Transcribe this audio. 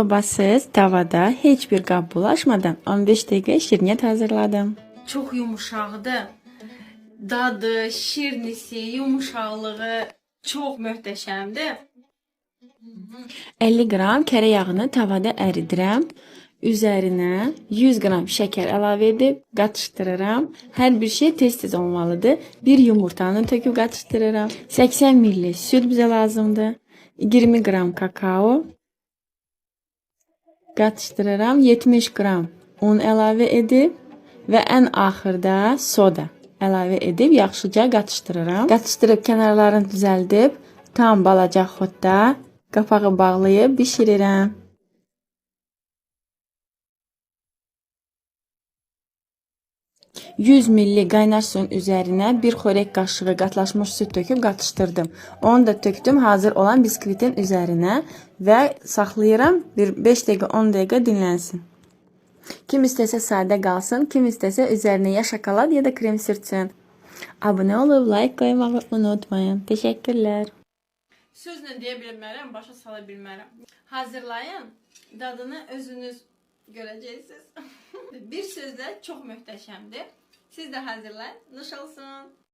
Sobasız tavada heç bir qab bulaşmadan 15 dəqiqə şirniyyat hazırladım. Çox yumuşaqdır. Dadı, şirnisi, yumuşaqlığı çox möhtəşəmdir. 50 qram kərə yağını tavada əridirəm. Üzərinə 100 qram şəkər əlavə edib qatışdırıram. Hər bir şey tez-tez olmalıdır. Bir yumurtanı töküb qatışdırıram. 80 ml süd bizə lazımdır. 20 qram kakao qatışdırıram. 70 qram un əlavə edib və ən axırda soda əlavə edib yaxşıca qatışdırıram. Qatışdırıb kənarlarını düzəldib tam balaca xodda qapağı bağlayıb bişirirəm. 100 milli qaynar suyun üzərinə bir xörək qaşığı qatlaşmış süd töküb qatışdırdım. Onu da tökdüm hazır olan biskvitin üzərinə və saxlayıram bir 5 dəqiqə 10 dəqiqə dinlənsin. Kim istəsə sadə qalsın, kim istəsə üzərinə ya şokolad ya da krem sürsün. Abunə olub like qoymağı unutmayın. Təşəkkürlər. Sözlə deyə bilmərəm, başa sala bilmərəm. Hazırlayın, dadını özünüz görəcəksiniz. Bir sözlə çox möhtəşəmdir. Siz də hazırlayın. Nuş olsun.